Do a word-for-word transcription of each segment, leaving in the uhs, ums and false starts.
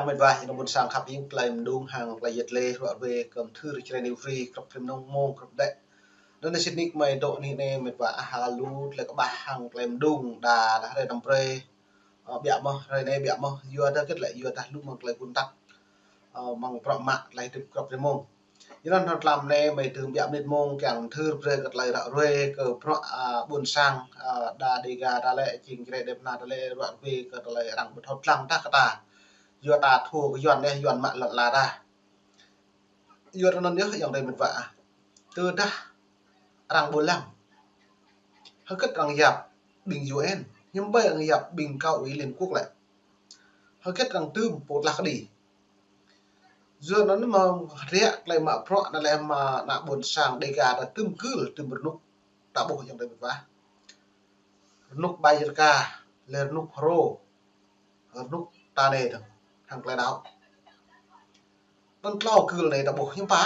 Mĕt wa, ih nao ƀôn sang khăp ing tơlơi mơdung hăng tơlơi yet lê ruă ruê kơ mơthưr čre ni vri krăp trim nong mông krăp đĕ. Anŭn sĭt nik mơi dŏ nih nê mĕt wa, ah, lu tơlơi kơƀah hăng tơlơi mơdung đa đa hrơi năm brơi. Ơ, biă mơ̆, hrơi nê biă mơ̆, yua dah kĕt lĕ, yua dah lu mơ̆ng tơlơi gun tăk. Ơ, mơ̆ng prăk mă tơlơi hơdip krăp trim mông. Yua anŭn tlam nê mơi tơm biă mơnit mông kiăng mơthưr brơi kơ tơlơi ruă ruê kơ prăk, a, ƀôn sang, a, đa Dega đa lĕ, čing čre Dep Na đa lĕ ruă ruê kơ tơlơi arăng ƀu thâo lăng dah kơ ta. Yua ta thâo kơ Yuan nê, Yuan mă lŏn la dah. Yua anŭn yơh ayŏng adơi mĕt wa. Tơdah arăng ƀu lăng, hơget arăng yap ƀing U N, hiư̆m ƀơi arăng yap ƀing Cao ủy Liên Quốc lĕ. Hơget arăng tơm pô tlah kơđi. Yua anŭn mơ̆ hriă tơlơi mă prăk anŭn lĕ mă ană ƀôn sang Dega ta tơm gưl tơm rơnŭk ta ƀuh ayŏng adơi mĕt wa. Rơnŭk Bairaka, lĕ rơnŭk Hro, rơnŭk ta nê dơ̆ng, hăng tơlơi đaŏ. Anŭn tlâo gưl nê ta ƀuh hiư̆m pă.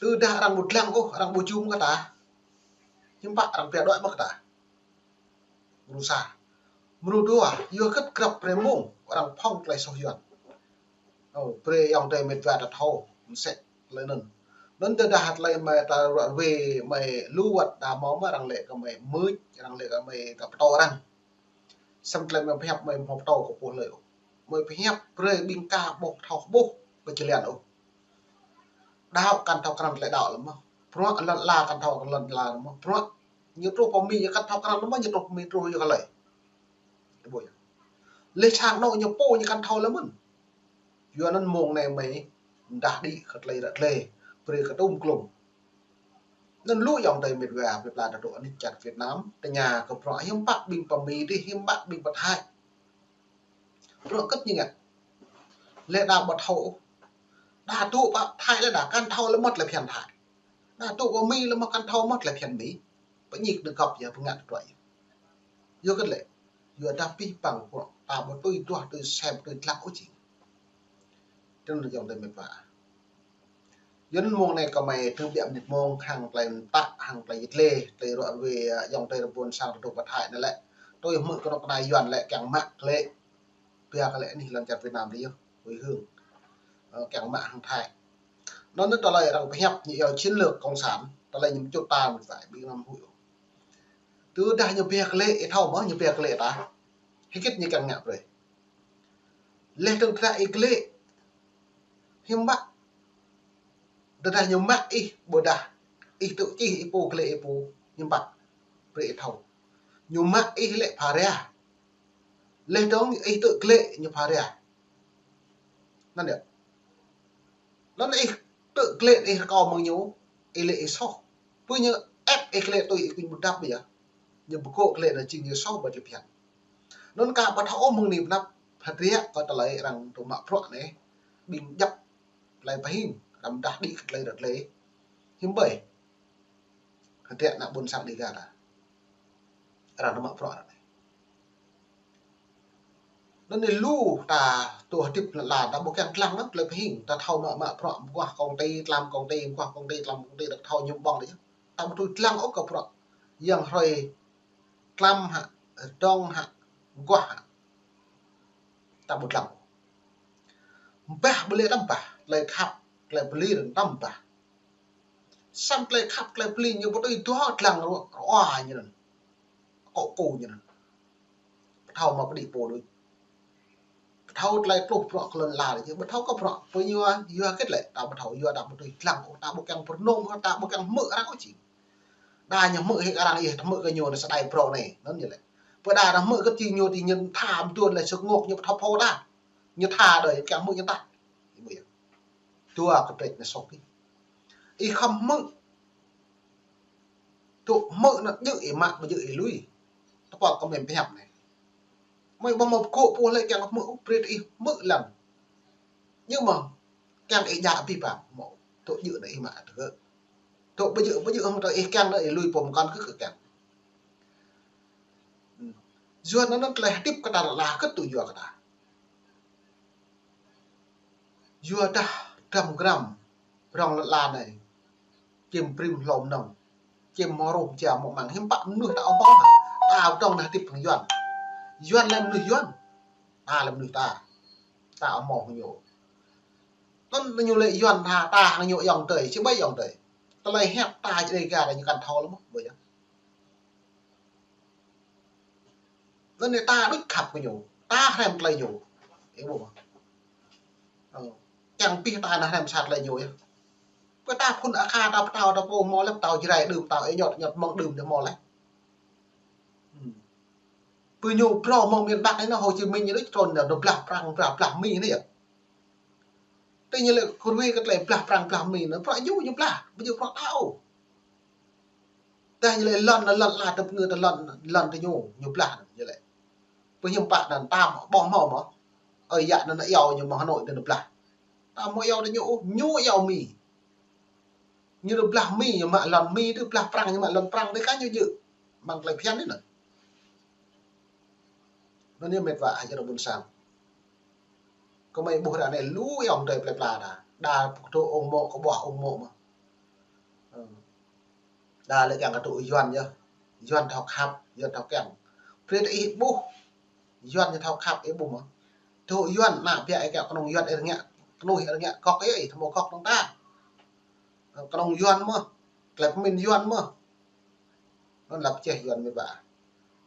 Tơdah arăng ƀu lăng ôh, arăng ƀu jum kơ ta, hiư̆m pă arăng pia đuaĭ mă kơ ta. Mrô sa. Mrô dua, yua hơget krăp trim mông arăng phŏng tơlơi soh Yuan. Ơ, brơi ayŏng adơi mĕt wa ta thâo mơsĕ tơlơi anŭn. Anŭn tơdah tơlơi mơi ta ruă ruê mơi lu wơ̆t đa mơ̆ mơ̆ arăng lĕ kơ mơi mưč, arăng lĕ kơ mơi ta pơtô arăng. Samơ̆ tơlơi mơi pơhiăp mơi hmâo pơtô kơ pô hlơi ôh. Mơi pơhiăp brơi ƀing ta ƀuh thâo ƀuh pơčơlian ôh. Đaŏ kăn thâo krăn tơlơi đaŏ lơ̆m mơ̆. Prăk lŏn la kăn thâo krăn lŏn la lơ̆m mơ̆. Prăk ñu truh pơ Mi ñu kăn thâo krăn lơ̆m mơ̆, ñu truh pơ Mi truh yua kơ hlơi. Ƀuh yơh. Lĕ sang anŏ ñu pô ñu kăn thâo lơ̆m mơ̆n. Yua anŭn mông nê mơi mơdah đĭ kơ tơlơi ră tlê, brơi kơ tŭm klŭm. Anŭn lu ayŏng adơi mĕt wa plơi pla ta dŏ anih čar Việt Nam, tơña kơ prăk hiư̆m pă ƀing pơ Mi dih, hiư̆m pă ƀing pơ Thái. Prăk hơget ñu ngă. Lĕ đa ƀu thâo. Đa dŏ pơ Thái lĕ đa kăn thâo lĕ mơ̆ tơlơi phiăn Thái. Đa dŏ pơ Mi lĕ mơ̆ kăn thâo mơ̆ tơlơi phiăn Mi. Pơñik nơ̆ng găp yơh pơngă tơdruă yơh. Yua hơget lĕ. Yua dah pih păng prăk ta ƀu tui duah tui sem tui dlăng ôh čing. Tơl ayŏng adơi mĕt wa. Yua anŭn mông nê kơ mơi tơm biă mơnit mông hăng tơlơi mơtă hăng tơlơi yet lê, tơlơi ruă ruê, ơ, ayŏng adơi ƀôn sang ta dŏ pơ Thái anŭn lĕ. Tui hmư̆ kơnuk kơna Yuan lĕ kiăng mă klĕ. Pia kơ lĕ anih lŏn čar Việt Nam dih yơh, quê hương. Ơ, kiăng mă hăng Thái. Anŭn tơlơi arăng pơhiăp ñu iâu chiến lược cộng sản, tơlơi ñu čut ta mơ̆ phải ƀing năm huĭ. Tơdah ñu pia klĕ, ih thâo mơ̆ ñu pia klĕ ta. Hơget ñu kiăng ngă brơi. Lĕ tơdah ih klĕ. Hiư̆m pă. Tơdah ñu mă ih ƀôdah ih tŭ čih ih pô klĕ ih pô, hiư̆m pă. Brơi ih thâo. Ñu mă ih lĕ pha ria. Lĕ dơ̆ng ih tŭ klĕ ñu pha ria. Anŭn yơh. Anŭn ih tŭ klĕ ih rơkâo mơ̆ng ñu, ih lĕ ih soh. Pơ ñu ĕp ih klĕ tui ih kuñ ƀu dăp yơh. Ñu pơgŏ klĕ anŭn čing ñu soh ƀơi tơlơi phiăn. Anŭn ka ƀu thâo ôh mơ̆ng anai pơ anăp, hơdră kơ tơlơi arăng dŏ mă prăk nê. Ƀing djăp tơlơi pơhing, arăng mơdah đĭ kơ tơlơi ră tlê. Hiư̆m ƀơi. Hơdră ană ƀôn sang Dega ta. Arăng dŏ mă prăk arăng nê. Anŭn anai lu ta dŏ hơdip lŏn la, ta ƀu kiăng lăng ôh tơlơi pơhing, ta thâo mă mă prăk mơguah công ty, tlam công ty, mơguah công ty, tlam công ty, ta thâo ñu ƀơ̆ng đôč. Ta ƀu tui lăng ôh kơ prăk. Yang hrơi tlam hă, dŏng hă, mơguah hă. Ta ƀu lăng ôh. Bah ƀu lĕ tăm bah, tơlơi khăp, tơlơi pơlir tăm bah. Samơ̆ tơlơi khăp, tơlơi pơlir ñu ƀu tui duah lăng ruă, ruă ñu anŭn. Kŏ kŏ ñu anŭn. Ƀu thâo mă pơđĭ pô đôč. Ƀu thâo tơlơi tluh prăk kơ lŏn la đôč, ƀu thâo kơ prăk. Pơ ñu yua hơget lĕ, ta ƀu thâo, yua ta ƀu tui lăng ôh, ta ƀu kiăng pơrơnŭng, ta ƀu kiăng hmư̆ arăng ôh čing. Đa ñu hmư̆ hĭ arăng yơh, ta hmư̆ kơ ñu anŭn sơđai prŏng anai, anŭn ñu lĕ. Pơ đa ta hmư̆ kơ čing ñu ti ñu tha mơduôn lĕ sơk ngŏk ñu pơthâo phô ta. Ñu tha đơi kiăng hmư̆ ñu ta. Ih ƀuh yơh. Dua kơ trĕč anai soh kih. Ih khŏm hmư̆. Tŭ hmư̆ anŭn djơ̆ ih mă, ƀu djơ̆ ih lui. Tơpă kơ mơi pơhiăp anai. Mơi ƀu hmâo pơgŏ pô hlơi kiăng hmư̆ ôh, brơi ih hmư̆ lăng. Nhưng mà kiăng ih djă abih bang, hmâo. Tŭ djơ̆ anŭn ih mă tơgơ̆. Tŭ ƀu djơ̆, ƀu djơ̆ hăng tơlơi ih kiăng anŭn ih lui pô mơkŏn kơ kơ kiăng. Yua anŭn tơlơi hơdip kơ ta lĕ hơget tŭ yua kơ ta. Yua dah dram gram rŏng lŏn la anai. Čim prim hlô mơnơ̆ng. Čim mơruh jia mơ̆ măng hiư̆m pă mơnuih ta ƀơ̆ng hă. Ta dŏng anai hơdip hăng Yuan. Yuan lĕ mơnuih Yuan. Ta lĕ mơnuih ta. Ta ƀu hmâo hăng ñu. Anŭn ñu lĕ Yuan tha ta hăng ñu ayŏng adơi, či ƀai ayŏng adơi. Tơlơi hiăp ta či Dêga ta ñu kăn thâo lĕ mơ̆, ƀu yơh. Anŭn anai ta đôč khăp kơ ñu, ta hrăm tơlơi ñu. Ih ƀuh mơ̆. Ơ, kiăng pih ta anai hrăm sa tơlơi ñu yơh. Pơ ta phŭn akha ta pơtao ta pô hmâo lĕ, pơtao Jrai đưm, pơtao ih ñot, ñot mơ̆ng đưm đưm hmâo lĕ. Hm. Pơ ñu phrâo mơ̆ng miền Bắc anai nơ Hồ Chí Minh ñu đôč trôn nơ, nơ blah Prăng, blah, blah Mi anai yơh. Tơ ñu lĕ kơ ruai kơ tơlơi blah Prăng, blah Mi nơ, prăk ñu, ñu blah, ƀu djơ̆ prăk ta ôh. Tơ ñu lĕ lŏn, lŏn la tơpă ngơ tơ lŏn, lŏn tơ ñu, ñu blah ñu lĕ. Pơ hiư̆m pă anŭn ta ƀu hmâo mơ̆. Ơi yă anŭn iâu ñu mơ̆ng Hà Nội anŭn blah. Ta ƀu iâu tơ ñu ôh, ñu iâu Mi. Ñu tơ blah Mi, ñu mă lŏn Mi, tơ blah Prăng, ñu mă lŏn Prăng, tơ kah ñu djơ̆. Mơ̆ng tơlơi phiăn anai nơ. Anŭn yơh met wa ayŏng adơi ƀôn sang. Kơmơi ƀuh ră anai lu ayŏng adơi plơi pla ta. Đa kơ tŭ ung mô̆, kơ ƀuah ung mô̆ mơ̆. Ơ. Đa lĕ kiăng kơ tŭ Yuan yơh. Yuan thâo khăp, Yuan thâo kiăng. Brơi tơ ih ƀuh. Yuan ñu thâo khăp ih ƀuh mơ̆. Tŭ Yuan ană biă ih kiăng kơnơ̆ng Yuan ih rơngiă, kơnuih ih rơngiă gŏk ih, ih thâo mơ̆ gŏk kơnơ̆ng ta. Kơnơ̆ng Yuan mơ̆, tơlơi pơmĭn Yuan mơ̆. Anŭn lăp čeh Yuan met wa.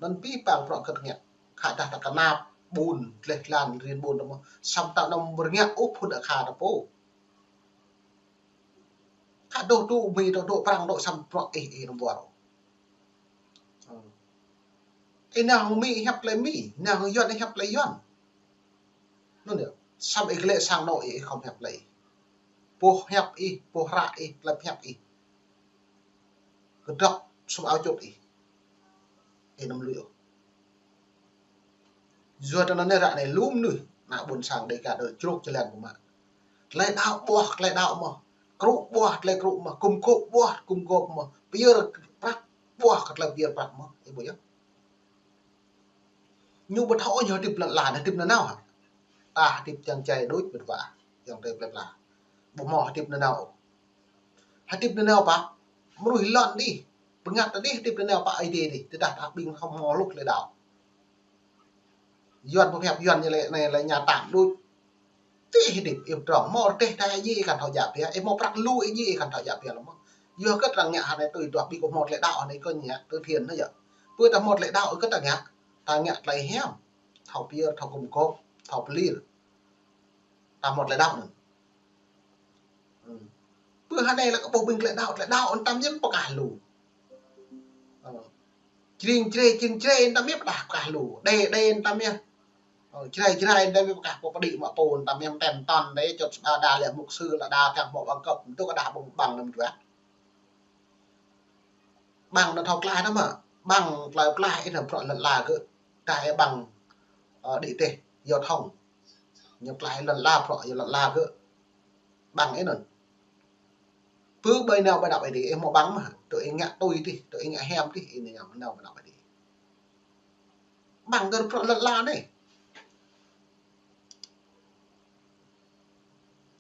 Anŭn pih pang prăk kơt ngă. Khă dah ta kơnap ƀun, tleh tlan rin ƀun ta mơ̆. Samơ̆ ta anăm rơngiă ôh phŭn akha ta pô. Khă dŏ tŭ Mi, dŏ, dŏ Prăng, dŏ samơ̆ prăk ih, ih anăm ƀuăr. Ơ. Ih nao hăng Mi ih hiăp tơlơi Mi, nao hăng Yuan ih hiăp tơlơi Yuan. Anŭn yơh, samơ̆ ih glaĭ sang anŏ ih, ih khŏm hiăp tơlơi ih. Boh hiăp ih, boh hră ih, tơlơi hiăp ih. Kơdŏp sum ao čut ih. Ih anăm lui ôh. Yua tơ anŭn anai ră anai lu mơnuih, ană ƀôn sang Dêga ta čruk čơlan kơ mă. Tơlơi đaŏ ƀuah, tơlơi đaŏ mơ̆. Krŭ ƀuah, tơlơi krŭ mơ̆. Gum gôp ƀuah, gum gôp mơ̆. Pơyơr prăk ƀuah, kơ tơlơi pơyơr prăk mơ̆. Ih ƀuh yơh. Ñu ƀu thâo ñu hơdip lŏn la, hơdip nanao hă. Ta hơdip čang čai đôč met wa, ayŏng adơi plơi pla. Ƀu hmâo hơdip nanao ôh. Hơdip nanao pă, mơnuih lŏn dih, bơngăt ta dih, hơdip nanao pă Ơi Adai dih, tơdah ta ƀing hmâo hluh tơlơi đaŏ. Yuan pơhiăp Yuan ñu lĕ anai lĕ ñu tăm đôč. Tơ ih hơdip, ih pơdrŏng, hmâo rơdêh ta djai ih kăn thâo djă biă, ih hmâo prăk lu ih djai ih kăn thâo djă biă lơ̆m mơ̆. Yua kơ ta ngă hơnai tui duah ƀing kơ hmâo tơlơi đaŏ hơnai kơ ngă tơ thiăn anai yơh. Pơ ta hmâo tơlơi đaŏ ih kơ ta ngă, ta ngă tơlơi hiam, thâo pơyơr, thâo gum gôp, thâo pơlir. Ta hmâo tơlơi đaŏ anŭn. Hm. Pơ hơnai lĕ kơ ƀuh ƀing tơlơi đaŏ, tơlơi đaŏ anŭn tăm yơh pơkah lu. Ơ. Jring Jrai, Jring Jrai anŭn tăm yơh pơdah pơkah lu. Đê Đê anŭn tăm yơh. Ơ, Jrai Jrai anŭn tăm yơh pơkah pô pơđĭ mă pô anŭn tăm yơh ten ton đê čŏt sơđa đa lĕ mục sư lĕ đa kiăng hmâo bằng cấp, tŭ kơ đa ƀơ̆ng ƀăng anŭn juă. Ƀăng anŭn thâo klaih anŭn mơ̆. Ƀăng tơlơi klaih ih anŭn prăk lŏn la gơ̆. Tah ih ƀăng, ơ, đĭ teh, giao thông. Ñu klaih lŏn la prăk, ñu lŏn la gơ̆. Ƀăng ih anŭn. Pơ ƀơi nao ƀơi anăp Ơi Adai, ih hmâo ƀăng mơ̆. Tơ ih ngă tui dih, tơ ih ngă hiam dih, ih nao ƀơi anăp Ơi Adai. Ƀăng gơ̆ prăk lŏn la anai.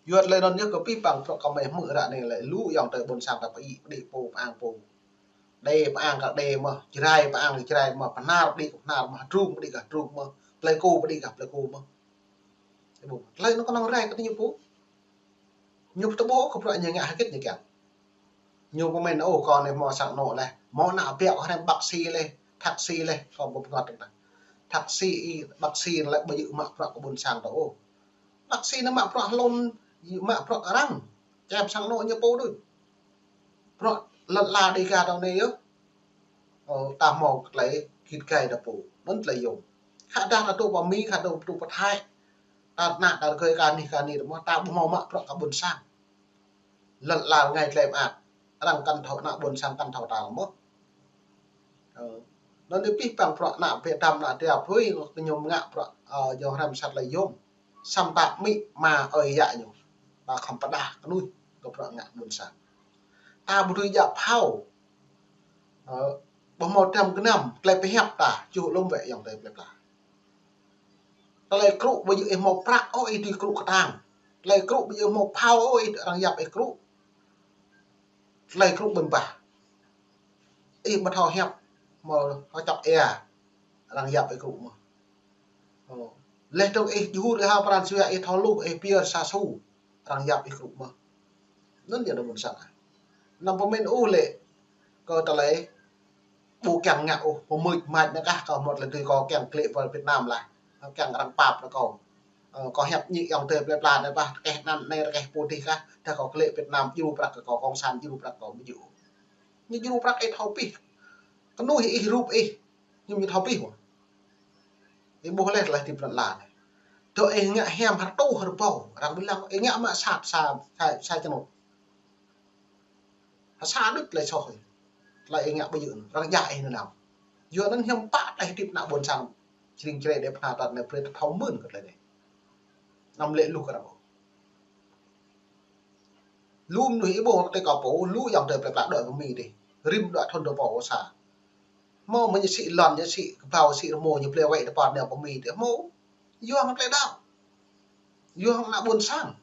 Yua tơlơi anŭn yơh kơ pih pang prăk kơmơi hmư̆ ră anai lĕ lu ayŏng adơi ƀôn sang ta pơđĭ, pơđĭ pô, pơang pô. Đê pơang kơ Đê mơ̆, Jrai pơang kơ Jrai mơ̆, Bahnar pơđĭ kơ Bahnar mơ̆, Hơdrung pơđĭ kơ Hơdrung mơ̆, Pleiku pơđĭ kơ Pleiku mơ̆. Ih ƀuh, tơlơi anŭn kơnơ̆ng rai kơ ñu pô. Ñu ƀu tơƀô̆ kơ bruă ñu ngă hơget ñu kiăng. Ñu pơmĭn, ôh, kâo anai hmâo sang anŏ laih, hmâo ană biă kâo hrăm bác sĩ laih, thạc sĩ laih, kâo ƀu pơngăt tơ̆ng. Thạc sĩ, bác sĩ lĕ ƀu djơ̆ mă bruă kơ ƀôn sang ta ôh. Bác sĩ anai mă bruă hlŭn, mă bruă arăng, čem sang anŏ ñu pô đôč. Bruă lŏn la Dêga ta anai yơh. Ơ, ta hmâo tơlơi git gai ta pô, anŭn tơlơi yôm. Khă dah ta tŭ pơ Mi, khă dah ta tŭ pơ Thái. Ta ană ta rơgơi kơ anih kơ anih ta mơ̆, ta ƀu hmâo mă bruă kơ ƀôn sang. Lŏn la rơngai tơlơi mơak. Arăng kăn thâo, ană ƀôn sang kăn thâo ta mơ̆. Ơ, anŭn yơh pih pang bruă ană Việt Nam ană ta phrâo kơ ñu ngă bruă, ơ, ñu hrăm sa tơlơi yôm. Samơ̆ ta amĭ ama ơi yă ñu. Ta khŏm pơdah kơnuih kơ bruă ngă ƀôn sang. Ta ƀu dưi djă phao. Ơ, ƀu hmâo trăm gơnam, tơlơi pơhiăp ta, čuh lŏm wơ̆t ayŏng adơi plơi pla. Tơlơi krŭ ƀu djơ̆ ih hmâo prăk ôh, ih dưi krŭ kơtang. Tơlơi krŭ ƀu djơ̆ ih hmâo phao ôh, ih arăng yap ih krŭ. Tơlơi krŭ ƀơ̆ng bah. Ih ƀu thâo hiăp, hmâo hơčŏk ia, arăng yap ih krŭ mơ̆. Ơ. Laih dơ̆ng ih djru ih hao pran jua ih thâo luh ih pia sa su, arăng yap ih kru mơ̆n. Anŭn yơh ană ƀôn sang. Anăm pơmĭn ôh lĕ kơ tơlơi ƀu kiăng ngă ôh, pơmĭn mơ̆n anai kah kâo mơ̆t lĕ tui kâo kiăng klĕ pơ Việt Nam lah. Kiăng arăng pap lĕ kâo. Ơ, kâo hiăp ñu ayŏng adơi plơi pla anai pă, rơkeh anăn anai rơkeh pô dih kah, dah kâo klĕ Việt Nam djru prăk kơ kâo, cộng sản djru prăk kâo mơ̆ djru. Ñu djru prăk ih thâo pih. Kơnuih ih rup ih. Ñu mĭn thâo pih mơ̆n. Ih ƀuh laih tơlơi hơdip lŏn ala anai. Dŏ ih ngă hiam hơtuh hơbâo, arăng bilang ih ngă mă sat sa, sa, sa čơnŭt. Hă sa đôč tơlơi soh ih. Tơlơi ih ngă ƀu djơ̆, arăng djă ih nanao. Yua anŭn hiư̆m pă tơlơi hơdip ană ƀôn sang. Jring jrê đe pơnah tơt anai brơi ta thâo mơ̆n kơ tơlơi anai. Anăm lĕ luh kơ arăng ôh. Lu mơnuih ih ƀuh tơi kâo pô, lu ayŏng adơi plơi pla dŏ pơ Mi dih. Rĭm dŏ thŭn dua rơbâo sa. Hmâo mơ̆ ñu sĭ lŏn, ñu sĭ kơbao, sĭ rơmô, ñu blơi wĕ tơpă nao pơ Mi dih. Hmâo, yua hăng tơlơi đaŏ. Yua hăng ană ƀôn sang.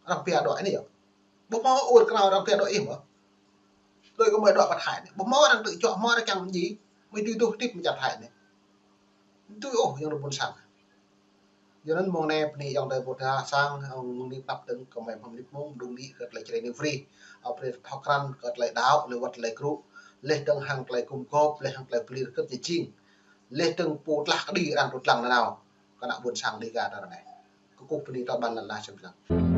Arăng pia dŏ anai yơh. Ƀu hmâo ur krao arăng pia dŏ ih mơ̆n. Đôi kơ mơi dŏ pơ Thái anai. Ƀu hmâo arăng tŭ čŏk, hmâo arăng kiăng mơ̆ djai. Mơi tui tuh hơdip mơ̆ čar Thái anai. Tui ôh, ayŏng adơi ƀôn sang. Yua anŭn mơ̆ng anai bơni ayŏng adơi ƀôn sang, mơ̆ng anai tơnap dơ̆ng kơ mơi mơ̆ng anai mơ̆ng mơ̆ng anai kơ tơlơi čơrê anai free. Ơ, brơi thâo krăn kơ tơlơi đaŏ, lĕ wơ̆t tơlơi kru, laih dơ̆ng hăng tơlơi gum gôp, laih hăng tơlơi pơlir kơt jing. Laih dơ̆ng pô tlah kơđi arăng tŭ lăng nanao kơ ană ƀôn sang Dêga ta anai. Kơkuh bơni ta ƀan lăn ala sem sang.